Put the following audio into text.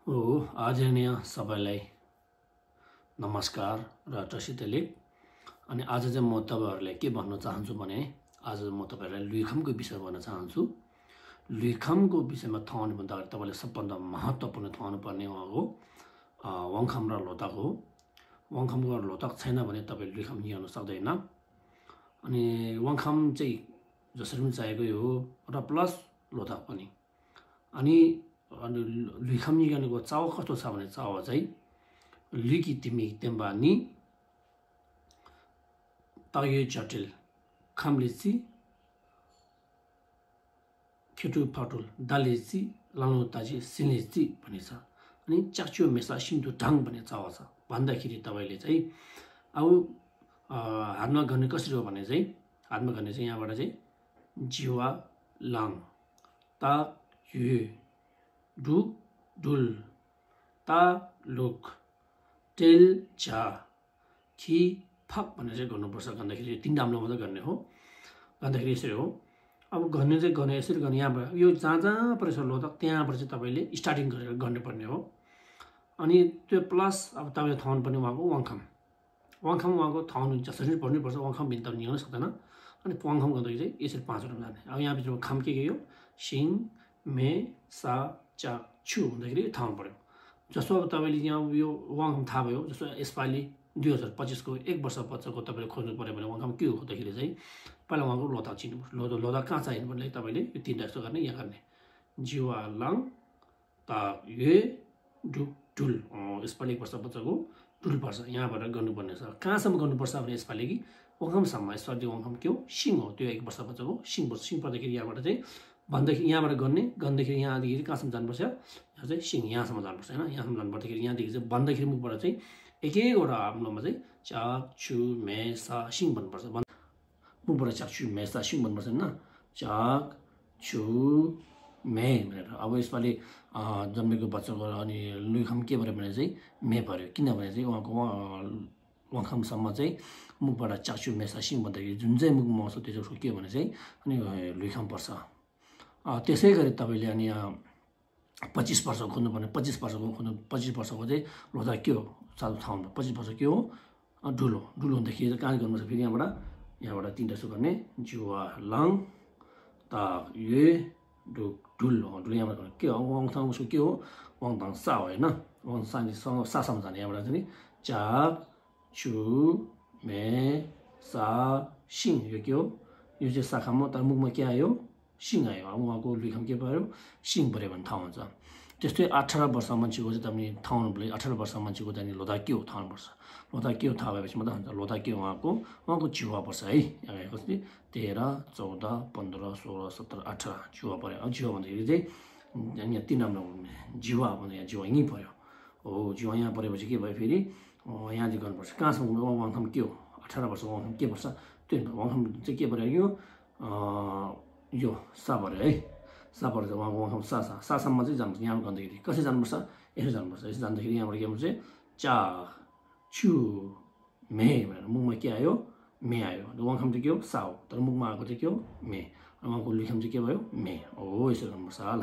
हो आदरणीय सबैलाई नमस्कार र टसितले अनि आज चाहिँ म तपाईहरुलाई के भन्न चाहन्छु भने आज म तपाईहरुलाई लुइखमको विषय भन्न चाहन्छु। लुइखमको विषयमा थाहा हुनु भन्दा तपाईले सबभन्दा महत्त्वपूर्ण थाहा हुनुपर्ने हो वाङखम र लोथाक हो। वाङखम र लोथाक छैन भने तपाईले लुइखम लिन सक्दैन। अनि वाङखम चाहिँ जसरी पनि चाहिएको हो र प्लस लोथाक पनि। अनि लुइखम निगनको चाव कस्तो छ भने चाव चाहिँ लिकी तिमी तेम्बानी ताये जटिल खामलिची खेटु फाटुल दालेची लानु ताजी सिनेची भन्ने छ। अनि चाक्चो मेसा सिन्धु ढाङ भन्ने चाव छ। भन्दाखेरि तपाईले चाहिँ अब हातमा गर्ने कसरी हो भने चाहिँ हातमा गर्ने चाहिँ यहाँबाट चाहिँ जिवा लाङ ता यु डु डुल ता लुक टेल झा खी फक भनेर चाहिँ गर्नुपर्छ। गर्दाखेरि तीन डाम्लो मात्रै गर्ने हो। गर्दाखेरि यसरी हो। अब गर्ने चाहिँ गर्ने यसरी गर्ने यहाँबाट यो जहाँ जहाँ परेछ लोथाक त्यहाँबाट चाहिँ तपाईले स्टार्टिङ गरेर गर्नुपर्ने हो। अनि त्यो प्लस अब तपाईले थाहा हुनुपर्ने उहाँको वाङखम उहाँको थाहा हुनु जसरी पढ्नुपर्छ। वाङखम बिन त निगाउन सक्दैन। अनि वाङखम गर्दाखेरि चाहिँ यसरी पाँचवटा जाने। अब यहाँ भित्र खाम के हो सिङ मे सा चा छु भन्दाखेरि थाहा हुनु पर्यो। जस्तो अब तपाईले यहाँ यो वाङखम थाहा भयो। जस्तो यसपालि 2025 को एक वर्ष पछिको तपाईले खोज्नु पर्यो भने वाङखम के हो भन्दाखेरि चाहिँ पहिला उहाँको लोथाक चिन्नुपर्छ। लोथाक कहाँ चाहियो भने तपाईले यो तीनटा जस्तो गर्ने यहाँ गर्ने जिवा लाङ ता ये डु डुल यसपालि एक वर्ष पछिको डुल पर्छ। यहाँबाट गर्नुपर्ने छ। कहाँसम्म गर्नुपर्छ भने यसपालि कि वाङखमसम्म। यसपालि वाङखम के हो सिङ हो। त्यो एक वर्ष पछिको सिङ पर्छ। सिङ पर्दाखेरि यहाँबाट चाहिँ भन्दाखेरि यहाँबाट गर्दाखेरि यहाँदेखि कहाँसम्म जानुपर्छ यहाँ चाहिँ सिङ यहाँसम्म जानुपर्छ हैन। यहाँसम्म जानुपर्दाखेरि यहाँदेखि चाहिँ भन्दाखेरि मुखबाट चाहिँ एक एकवटा आफ्नोमा चाहिँ चाक छु मे सा सिङ भन्नुपर्छ। मुखबाट चाक छु मे सा सिङ भन्नुपर्छ हैन। चाक छु मे भनेर अब यसपालि जन्मेको बच्चाको अनि लुइखम के पर्यो भने चाहिँ मे पर्यो। किनभने चाहिँ उहाँको वाङखमसम्म चाहिँ मुखबाट चाक्चु मेसा सिङ भन्दाखेरि जुन चाहिँ मुखमा आउँछ त्यो चाहिँ के हो भने चाहिँ अनि लुइखम पर्छ। त्यसै गरी तपाईले अनि 25 वर्षको खोज्नुपर्ने 25 वर्षको चाहिँ लोथाक के हो साल थाहा हुनु। 25 वर्ष के हो डुलो डुलो हुँदाखेरि कहाँ गर्नुपर्छ फेरि यहाँबाट तीनटा जस्तो गर्ने जुवा लाङ ता ये डु डुल डुल यहाँबाट गर्ने के हो वाङथाङ उसको के हो वाङथाङ सा हो हैन। वाङथाङसँग सासम्म जाने यहाँबाट चाहिँ चाक छु मे सा सिङ यो के हो यो चाहिँ शाखामा तर मुखमा के आयो सिङ आयो। अब उहाँको लुइखम के पर्यो सिङ पर्यो भने थाहा हुन्छ। त्यस्तै 18 वर्ष मान्छेको चाहिँ तपाईले थाहा हुनु पर्यो। 18 वर्ष मान्छेको चाहिँ लोथाक के हो थाहा हुनुपर्छ। लोथाक के हो थाहा भएपछि मात्रै हुन्छ। लोथाक के हो उहाँको जिवा पर्छ है। यहाँ आएको चाहिँ 13 14 15 16 17 18 जिवा पर्यो। अब जिवा भन्दाखेरि चाहिँ यहाँ तीन राम्रो जिवा भन्दा यहाँ जिवा यहीँ पर्यो हो। जिवा यहाँ परेपछि के भयो फेरि यहाँदेखि गर्नुपर्छ। कहाँसम्म वाङखम के हो 18 वर्ष वाङखम के पर्छ त्यो वाङखम चाहिँ के पर्यो यो सा पर्यो है। सा पर्छ उहाँको वाङखम सासम्म चाहिँ जानुपर्छ। यहाँ गर्दाखेरि कसरी जानुपर्छ यसरी जानुपर्छ। यसरी जाँदाखेरि यहाँबाट के भन्छ चा छु मे भनेर मुखमा के आयो मे आयो। वाङखम चाहिँ के हो सा हो तर मुखमा आएको चाहिँ के हो मे। उहाँको लुइखम चाहिँ के भयो मे हो। यसरी गर्नुपर्छ ल।